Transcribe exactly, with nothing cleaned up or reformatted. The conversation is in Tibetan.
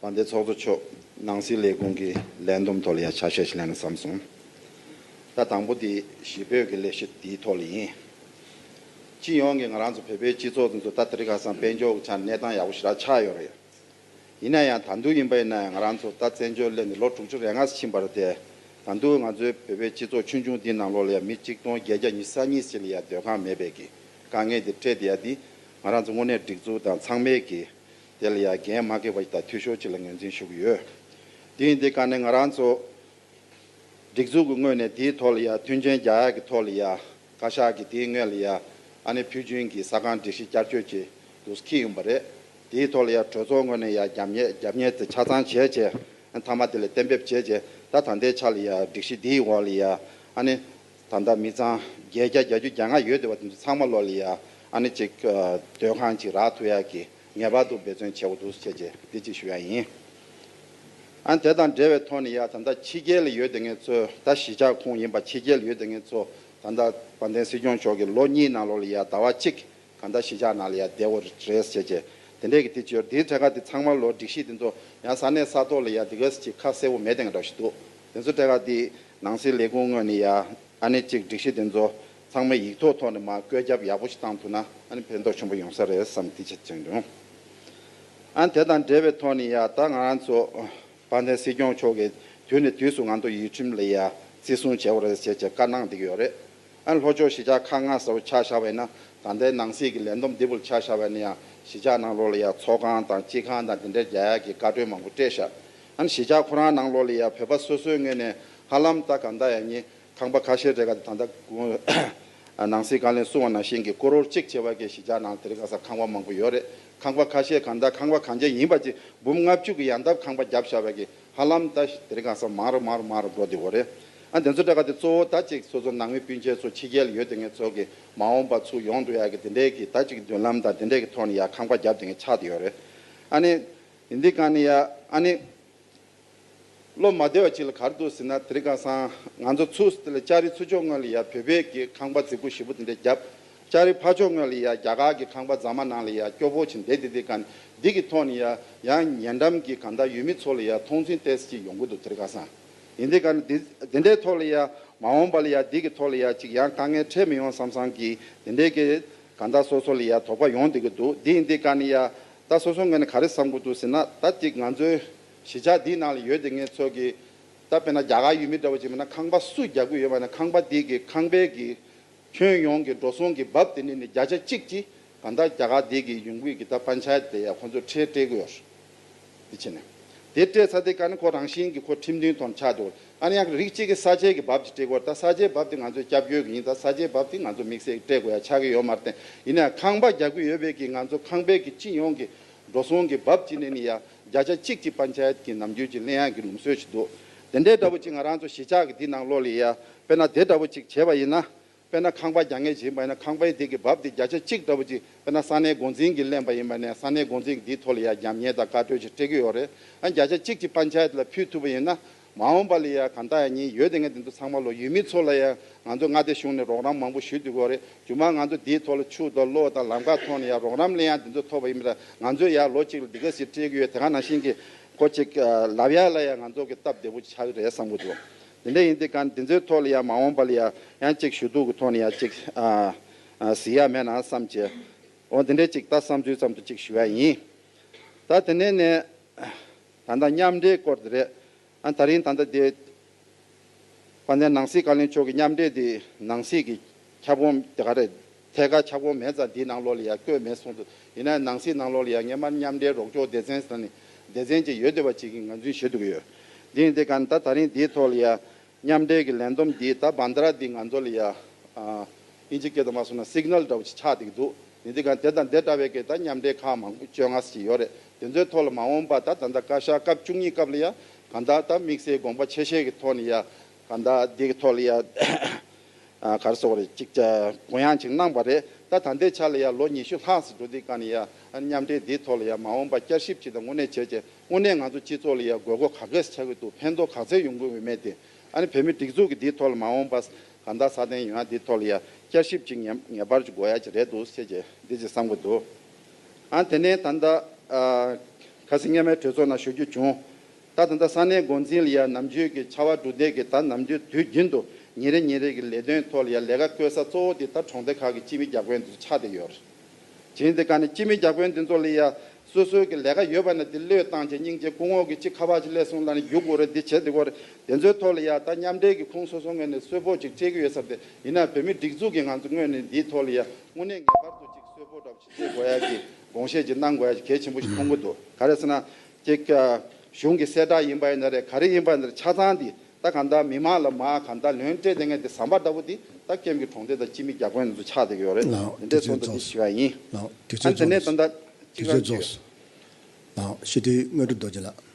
དགའ་ལྡན་ཚོགས་གཙོ་མཆོག་ནང་སྲིད་ལས་ཁུངས་ཀྱི་ལས་བསྡོམས་ཐོག་ལ་ཡ་ཆ་ཤས་ཤིག་ལེན་ན་བསམ་སོང་། ད་དང་པོ་དེ་གཞིས་སྤོས་ཀྱི་ལས་གཞི་དེའི་ཐོག་ལ་ཡིན། སྤྱི་ཡོངས་ཀྱི་ང་རང་ཚོ་བོད་པའི་སྤྱི་ཚོགས་དེ་ཚོ་ད་དེ་རིང་ཁ་སང་དཔལ་འབྱོར་གྱི་ཆ་ནས་གནས་སྟངས་ཡག་པོ་ཞེ་དྲག་ཆགས་ཡོད་རེད། ཡིན་ན་ཡང་ད་དུང་ཡིན་པ་ཡིན་ན་ཡང་ང་རང་ཚོ་ད་བཙན་བྱོལ་སླེབས་ནས་ལོ་དྲུག་ཅུ་རེ་ལྔ་ཙམ་ཕྱིན་པ་རེད་དེ། ད་དུང་ང་ཚོའི་བོད་པའི་སྤྱི་ཚོགས་ཆུང་ཆུང་འདིའི་ནང་ལོགས་ལ་ཡང་མི་གཅིག་སྟོང་བརྒྱད་བརྒྱ་ཉི་ཤུ་རྩ་གཉིས་ཅིག་ལ་ཡང་སྡོད་ཁང་མེད་པའི་གི་དཀའ་ངལ་དེ་འཕྲད་བསྡད་ཡ་འདི་ང་རང་ཚོ་དངོས་གནས་སྒྲིག་འཛུགས་དང་ཚང་མས་གི་དེ་ལ་ཡང་འགན་མ་འཁྱེར་བ་ཞིག་དང་འཐུས་ཤོར་ཅིག་ལ་ངོས་འཛིན་ཞུ་གི་ཡོད། དེ་ཡིན་དུས་ག་ནས་ང་རང་ཚོ་སྒྲིག་འཛུགས་ཀྱི་ངོས་ནས་དེའི་ཐོག་ལ་ཡང་མཐུན་རྐྱེན་རྒྱག་ཡག་གི་ཐོག་ལ་ཡང་བཀའ་ཤག་གིས་དེའི་སྔོན་ལ་ཡང་ཨ་ནི་ཕུལ་བྱུང་གི་ས་ཁང་སྒྲིག་གཞི་བསྐྱར་བཅོས་ཀྱི་འདུག་འཁྱེར་ཡོང་པ་རེད། དེའི་ཐོག་ལ་ཡང་གྲོས་ཚོགས་ངོས་ནས་ཡང་རྒྱབ་གཉེར་རྒྱབ་གཉེར་དེ་ཆ་ཚང་བྱས་བྱས་མཐའ་མ་དེ་ལ་གཏན་འབེབས་བྱས་བྱས་ད་ད་ལྟའི་ཆ་ལ་ཡང་སྒྲིག་གཞི་འདིའི་འོག་ལ་ཡང་ཨ་ནི་ད་ལྟ་མི་ཚང་བརྒྱད་བརྒྱ་བརྒྱད་ཅུ་གྱ་ལྔ་ཡོད་བསྡད་པ་དེ་ཚོ་ཚང་མ་ལོག་ལ་ཡང་ཨ་ནི་ཅིག་སྡོད་ཁང་ཅིག་རག་ཐུབ་ཡག་གི་ངེས་པར་དུ་འབད་བརྩོན་བྱེད་དགོས་འདུག་བྱས་བྱས་འདི་ཅིག་ཞུ་ཡག་ཡིན། ཨ་ནི་དེ་དང་འབྲེལ་བའི་ཐོག་ནས་ཡང་ད་ལྟ་ཕྱི་རྒྱལ་ལ་ཡོད་བསྡད་མཁན་ཚོ་ད་གཞིས་ཆགས་ཁོངས་ཡིན་པ་ཕྱི་རྒྱལ་ལ་ཡོད་བསྡད་མཁན་ཚོ་ད་ལྟ་དཔལ་ལྡན་སྲིད་སྐྱོང་མཆོག་གིས་ལོ་གཉིས་ནང་ལོགས་ལ་ཡང་ཟླ་བ་གཅིག་གང་ལྟར་གཞིས་ཆགས་ནང་ལ་ཡང་བསྡད་དགོས་རེད་ཟེར་བྱས་དེ་འདྲས་ཀྱི་དེ་ཅིག་ཡོད། དེའི་གྲས་ཁ་དེ་ཚང་མ་ལོ་སྒྲིག་གཞི་དེ་ཚོ་ཡང་ས་གནས་ས་ཐོག་ལ་ཡང་དེ་ག་ཅིག་ཁ་གསལ་པོ་མེད་དེ་འདྲ་ཞིག་འདུག་དེ་ཚོ་གྲས་ཁ་དེ་ནང་སྲིད་ལས་ཁུངས་ངོས་ནས་ཡང་ཨ་ནི་ཅིག་སྒྲིག་གཞི་དེ་ཚོ་ཚང་མས་ཡིག་ཐོག་ཐོག་ནས་མར་བཀོད་ཁྱབ་ཡག་པོ་ཞིག་བཏང་ཐུབ་ན་ཨ་ནི་ཕན་ཐོགས་ཆེན་པོ་ཡོང་ས་རེད་བསམ་དེ་ཆེད་དུ་བྱུང་། ཨ་ནི་དེ་དང་འབྲེལ་བའི་ཐོག་ནས་ཡང་ད་ང་རང་ཚོ་དཔལ་ལྡན་སྲིད་སྐྱོང་མཆོག་གིས་དུས་ནས་དུས་སུ་ང་ཚོ་ཡུལ་ཁྲིམས་ལ་ཡང་བརྩི་སྲུང་བྱེད་དགོས་རེད་ཟེར་བྱས་བཀའ་གནང་བསྡད་ཀྱི་ཡོད་རེད། ཨ་ནི་ལྷོ་ཕྱོགས་གཞིས་ཆགས་ཁག་ལྔ་ཟེར་བ་ཆ་བཞག་པ་ཡིན་ན་ད་ལྟའི་ནང་སྲིད་ཀྱི་ལས་བསྡོམས་འདི་བུ་ལ་ཆ་བཞག་པ་ཡིན་ན་ཡང་གཞིས་ཆགས་ནང་ལོགས་ལ་ཡང་ཚོགས་ཁང་དང་སྤྱི་ཁང་དང་དེ་འདྲའི་རྒྱག་ཡག་གི་བཀའ་འཁྲོལ་མང་པོ་སྤྲད་ཤག་ཨ་ནི་གཞིས་ཆགས་ཁོ་རང་ནང་ལོགས་ལ་ཡང་བོད་པ་སོ་སོའི་ངོས་ནས་ཧ་ལམ་ད་གང་ལྟར་ཡང་ཉིན་ཁང་པ་ཁ་ཤས་རེ་ག་ད་ལྟ་ནང་སྲིད་བཀའ་བློན་གསུངས་པ་ནང་བཞིན་གྱི་ཀོ་རོར་གཅིག་བྱས་པ་གི་གཞིས་ཆགས་ནང་དེ་རིང་ཁ་སང་ཁང་པ་མང་པོ་ཡོད་རེད། ཁང་པ་ཁ་ཤས་གང་ལྟར་ཁང་པ་གང་ཅི་ཡིན་པ་ཅིག་འབུམ་ལྔ་བཅུ་གི་ཡན་འདབ་ཁང་པ་བརྒྱབ་བཞག་པ་གི་ཧ་ལམ་ད་དེ་རིང་ཁ་སང་མང་རུ་མང་རུ་མང་རུ་འགྲོ་བསྡད་ཡོད་རེད། ཨ་དེ་ཚོ་འདྲ་ག་དེ་གཙོ་བོ་ད་ཅིག་སོ་སོ་ནང་མི་སྤུན་མཆེད་ཚོ་ཕྱི་རྒྱལ་ལ་ཡོད་དེ་ངེད་ཚོ་གི་མ་འོངས་པ་ཚུར་ཡོང་འགྲོ་ཡག་གི་དེ་འདྲའི་གི་ད་ཅིག་མདུན་ལམ་དང་དེ་འདྲའི་གི་ཐོག་ནས་ཡ་ཁང་པ་བརྒྱབ་དེ་ངེད་ཆགས་བསྡད་ཡོད་རེད། ཨ་ནི་ཡིན་དེ་ག་ནས་ཡ་ཨ་ནི། བློ་མ་བདེ་བ་ཅིག་ལ་ག་རེ་འདུག་ཟེར་ན་དེ་རིང་ཁ་སང་ང་ཚོ་ཚུར་དེ་ལ་ལྕགས་རི་ཚུར་ཕྱོགས་ངོས་ལ་ཡ་བོད་པའི་གི་ཁང་པ་རྫིག་པོ་ཞེ་པོ་དེ་འདྲ་བརྒྱབ། ལྕགས་རི་ཕར་ཕྱོགས་ངོས་ལ་ཡ་རྒྱ་གར་གི་ཁང་པ་རྫ་མ་ནང་ལ་ཡ་སྐྱོ་པོ་ཅིག་བསྡད་དེ་དེ་ག་ནས་འདི་གི་ཐོག་ནས་ཡ་ཡང་ཉེ་འགྲམ་གི་གང་ལྟར་ཡུལ་མི་ཚོ་ལ་ཡ་མཐོང་ཚུལ་ཏོག་ཙམ་ཅིག་ཡོང་གི་འདུག་དེ་རིང་ཁ་སང་། ཡིན་དེ་ག་ནས་འདི་འདི་འདྲའི་ཐོག་ལ་ཡ་མ་འོངས་པ་ལ་ཡ་འདི་གི་ཐོག་ལ་ཡ་ཅིག་ཡང་དཀའ་ངལ་འཕྲད་མི་ཡོང་བསམ་བསམ་གི་དེ་འདྲའི་གི་གང་ལྟར་སོ་སོ་ལ་ཡ་དོགས་པ་ཡོང་བསྡད་ཀྱི་འདུག་འདི་ཡིན་དེ་ག་ནས་ཡ་ད་སོ་སོ་ངོས་ནས་ག་རེ་བསམ་གི་འདུག་ཟེར་ན་ད་ཅིག་ང་ཚོའི་གཞིས་ཆགས་འདིའི་ནང་ལ་ཡོད་དེ་ངེད་ཚོ་གི་ད་དཔེར་ན་རྒྱ་གར་ཡུལ་མི་འདྲ་བོ་ཅིག་མིན་ན་ཁང་པ་སུ་རྒྱག་གི་ཡོད་པ་ན་ཁང་པ་འདི་གི་ཁང་པའི་གི་ཁྱོན་ཡོངས་ཀྱི་འགྲོ་སོང་གི་འབབ་དེ་ནི་ནི་བརྒྱ་ཆ་གཅིག་གཅིག་གང་ལྟར་རྒྱ་གར་འདི་གི་ཡོང་གི་གི་ད་པན་ཆ་ཡད་དེ་ཡ་ཁོང་ཚོས་ཁྲལ་སྤྲད་གི་ཡོད་རེད། འདི་བྱས་ནས་དེ་སྤྲད་ཚར་དེ་ག་ནི་ཁོ་རང་བཞིན་གི་ཁོ་ཁྲིམས་མཐུན་ཐོག་ཆགས་འདུག་ཨ་ནི་ཡང་རིགས་གཅིག་གི་ས་ཆའི་གི་འབབ་ཅིག་སྤྲད་དགོས་རེད། ད་ས་ཆའི་འབབ་དེ་ང་ཚོས་སྐྱབས་བཅོལ་གི་ཡིན། ད་ས་ཆའི་འབབ་དེ་ང་ཚོ་དམིགས་བསལ་སྤྲད་དགོས་ཡ་ཆགས་གི་ཡོད་མ་རེད་དེ། ཡིན་ན་ཡང་ཁང་པ་རྒྱག་གི་ཡོད་པའི་གི་ང་ཚོ་ཁང་པའི་གི་སྤྱི་ཡོངས་གི་འགྲོ་སོང་གི་འབབ་ཅིག་ནས་ནི་ཡ་བརྒྱ་ཆ་གཅིག་གཅིག་པན་ཆ་ཡད་ཀྱི་ནམ་རྒྱུན་གྱི་ལེན་ཡག་གི་ལུགས་སྲོལ་ཞིག་འདུག་དེ་འདྲའི་འདྲ་བོ་ཅིག་ང་རང་ཚོ་གཞིས་ཆགས་ཀྱི་འདི་ནང་ལོགས་ལ་ཡ་དཔེར་ན་དེ་འདྲ་བོ་ཅིག་བྱས་པ་ཡིན་ན། དཔེར་ན་ཁང་པ་རྒྱག་མཁན་ཞིག་ཡིན་པ་ཡིན་ན་ཁང་པའི་འདི་གི་འབབ་འདི་བརྒྱ་ཆ་གཅིག་འདྲ་བོ་ཅིག་དཔེར་ན་ས་གནས་འགོ་འཛིན་གྱིས་ལེན་པ་ཡིན་པ་ནས་ས་གནས་འགོ་འཛིན་གྱིས་འདིའི་ཐོག་ལ་ཡ་རྒྱབ་གཉེར་དང་བཀའ་འཁྲོལ་ཞིག་སྤྲད་ཀྱི་ཡོད་རེད། ཨ་བརྒྱ་ཆ་གཅིག་གཅིག་པན་ཆ་ཡད་ལ་ཕུལ་ཐུབ་པ་ཡིན་ན། མ་འོངས་པ་ལ་ཡ་གང་ལྟར་ཡ་ཉིན་ཡོད་དེ་ངས་འདི་ཚོ་ཚང་མ་ལོ་ཡུལ་མི་ཚོ་ལ་ཡ་ང་ཚོ་མངའ་སྡེ་གཞུང་ནས་རོགས་རམ་མང་པོ་ཞུས་འདུག་གི་རེད། རྒྱུ་མ་ང་ཚོ་འདིའི་ཐོག་ལ་ཆུ་དང་གློག་དང་ལམ་ཁ་ཐོག་ནས་ཡ་རོགས་རམ་ལེན་ཡ་འདི་ཚོ་ཐོབ་པ་ཡིན་པ་ལ་ང་ཚོས་ཡ་ལོ་གཅིག་ལ་འདི་ག་ཞིག་སྤྲད་ཀྱི་ཡོད། དེ་ག་ནང་བཞིན་གྱི་ཁོ་ཅིག་ལབ་ཡ་ལ་ཡ་ང་ཚོ་གི་སྟབས་བདེ་པོ་ཆགས་ཀྱི་རེད་བསམ་གྱི་འདུག་དེ་འདྲ་ཡིན་དུས་གང་འདི་ཚོའི་ཐོག་ལ་ཡ་མ་འོངས་པ་ལ་ཡ་ཡང་ཅིག་ཞུ་གཏུག་གི་ཐོག་ནས་ཡ་ཅིག་ཨ་ཨ་གཟིགས་ཡ་མེད་ན་བསམ་བྱས། འོ་འདི་འདྲའི་ཅིག་ད་བསམ་ཚུལ་ཙམ་དུ་ཅིག་ཞུ་ཡ་ཡིན། ད་དེ་ནས་ནས་ད་ལྟ་མཉམ་འབྲེལ་སྐོར་དེ་རེད། ཨ་ད་རིང་ད་ལྟ་དེ་དཔལ་ལྡན་ནང་སྲིད་བཀའ་བློན་མཆོག་གི་མཉམ་འབྲེལ་དེ་ནང་སྲིད་ཀྱི་ཁྱབ་ཁོངས་དེ་ག་རེད། ཐད་ཀར་ཁྱབ་ཁོངས་མེད་ཙང་འདིའི་ནང་ལོགས་ལ་ཡ་བཀོད་མེད་སོང་འདུག་ཡིན་ན་ནང་སྲིད་ནང་ལོགས་ལ་ཡ་སྔོན་མ་མཉམ་འབྲེལ་རོགས་སྐྱོར་སྡེ་ཚན་ཟེར་ནས་སྡེ་ཚན་ཅིག་ཡོད་བསྡད་པ་ཅིག་གིས་ངོས་འཛིན་ཞུ་གི་ཡོད། འདི་ཡིན་དུས་གང་ད་ད་རིང་འདིའི་ཐོག་ལ་ཡ་མཉམ་འབྲེལ་གྱི་ལས་བསྡོམས་འདི་ད་བན་དྷ་ར་འདི་ང་ཚོ་ལ་ཡ་ཨ་ཨིན་ཇི་སྐད་དུ་མ་སོང་ན་སིག་ནལ་འདྲ་བོ་ཅིག་ཆགས་བསྡད་ཀྱི་འདུག་ཡིན་དུས་གང་དེ་དང་དེ་འདྲ་བའི་གི་ད་མཉམ་འབྲེལ་ཁག་མང་པོ་བཅོ་ལྔ་ཅིག་ཡོད་རེད། དེ་ཚོའི་ཐོག་ལ་མ་འོངས་པ་ད་ད་ལྟ་བཀའ་ཤག་སྐབས་བཅུ་གཉིས་སྐབས་ལ་ཡ་གང་ད་ད་དམིགས་བསལ་དགོངས་པ་ཆེ་ཤོས་ཀྱི་ཐོག་ནས་ཡ་གང་ད་འདི་གི་ཐོག་ལ་ཡ། ཨ་ག་རེ་ཟེར་དགོས་རེད། ཅིག་ཅར་གུ་ཡངས་ཅིག་གནང་བ་རེད། ད་ད་ལྟའི་ཆ་ལ་ཡ་ལོ་ཉི་ཤུ་ལྷག་ཙམ་འགྲོ་དུས་ག་ནས་ཡ་ཨ་མཉམ་འབྲེལ་འདིའི་ཐོག་ལ་ཡ་མ་འོངས་པ་བསྐྱར་ཞིབ་ཅིག་དང་དངོས་གནས་བྱས་བྱས་དངོས་གནས་ང་ཚོ་སྤྱི་ཚོགས་ལ་ཡ་དགོས་མཁོ་ག་གེ་ཆགས་ཀྱི་འདུག་ཕན་ཐོགས་ག་ཚད་ཡོང་གི་ཡོད་མེད་དེ་ཨ་ནི་བོད་མི་སྒྲིག་འཛུགས་ཀྱི་འདིའི་ཐོག་ལ་མ་འོངས་པ་གང་ལྟར་སྲ་བརྟན་ཡོང་ཡ་འདིའི་ཐོག་ལ་ཡ་བསྐྱར་ཞིབ་ཅིག་ངེས་ངེས་པར་ཅིག་དགོས་ཡ་ཅིག་རེད་འདུག་ཟེར་བྱས་འདི་ཅིག་བསམ་གྱི་འདུག་ཨ་དེ་ནས་ད་ལྟ་ཨ། ཁ་སང་སྔོན་མའི་གྲོས་ཚོགས་ནང་ཞུ་རྒྱུ་བྱུང་། ད་ད་ལྟ་ས་གནས་འགོ་འཛིན་ལ་ཡ་ནམ་རྒྱུན་གྱི་ཕྱར་བ་གྲུ་འདེགས་ཀྱི་ད་ནམ་རྒྱུན་དུས་རྒྱུན་དུ་ཉིན་རེ་ཉིན་རེ་གི་ལས་དོན་ཐོག་ལ་ཡ་ལས་ཀ་བསྐོས་ས་གཙོ་བོ་དེ་ད་གྲོང་སྡེ་ཁག་གི་སྤྱི་མི་བརྒྱ་དཔོན་དེ་ཚོ་ཆགས་བསྡད་ཡོད་རེད། བྱས་ཙང་དེ་ག་ནས་སྤྱི་མི་བརྒྱ་དཔོན་དེ་ཚོ་ལ་ཡ་སོ་སོའི་གི་ལས་ཀ་ཡོད་པ་ན་དེ་བློས་བཏང་བྱས་སྙིང་རྗེ་སྐུ་ངོ་གི་ཅིག་ཁ་པར་ཅིག་སླེབས་སོང་ལབ་ནས་རྒྱུག་དགོས་རེད། འདི་བྱེད་དགོས་རེད། དེ་ཚོའི་ཐོག་ལ་ཡ་ད་མཉམ་འབྲེལ་གྱི་ཁོངས་སོ་སོ་ངོས་ནས་གསོལ་ཕོགས་ཅིག་སྤྲད་ཀྱི་ཡོད་ས་རེད། དེ་ཡིན་ན་བོད་མི་སྒྲིག་འཛུགས་ཀྱི་ང་ཚོ་ངོས་ནས་འདིའི་ཐོག་ལ་ཡ་དངོས་གནས་ངེས་པར་དུ་ཅིག་གསོལ་ཕོགས་འདྲ་པོ་ཅིག་སྤྲད་དགོས་ཡ་གི་དགོངས་བཞེས་ཅིག་གནང་དགོས་ཡ་ཅིག་གལ་ཆེན་པོ་ཞིག་མཐོང་གི་འདུག་ག་རེ་ཟེར་ན་ཅིག་གཞུང་གི་གསལ་བསྒྲགས་ཡིན་པ་ཡིན་ན་རེད། ག་རེ་ཡིན་པ་ཡིན་ན་རེད། ཆ་ཚང་འདི་ད་གང་ལྟར་མི་མང་ལ་མར་གང་ལྟར་ལན་སྤྲད་བསྡད་མཁན་དེ་ཟམ་པ་འདྲ་པོ་འདི་ད་ཀེམ་གྱི་གྲོང་སྡེ་དང་སྤྱི་མི་བརྒྱ་དཔོན་ཚོ་ཆགས་བསྡད་ཀྱི་ཡོད་རེད། ལགས། དེ་འདྲའི་དུས་ཚོད་ཚོགས་སོང་། ཞུ་བ་ཡིན། ལགས། དུས་ཨ་ཚོད་ནི་དེ་ནས་ཚོགས་ད་སོང་། ལྟ་དུས་ཚོད་ཚོགས་སོང་། ལགས། སྤྱི་འཐུས་དངོས་གྲུབ་རྡོ་རྗེ་ལགས།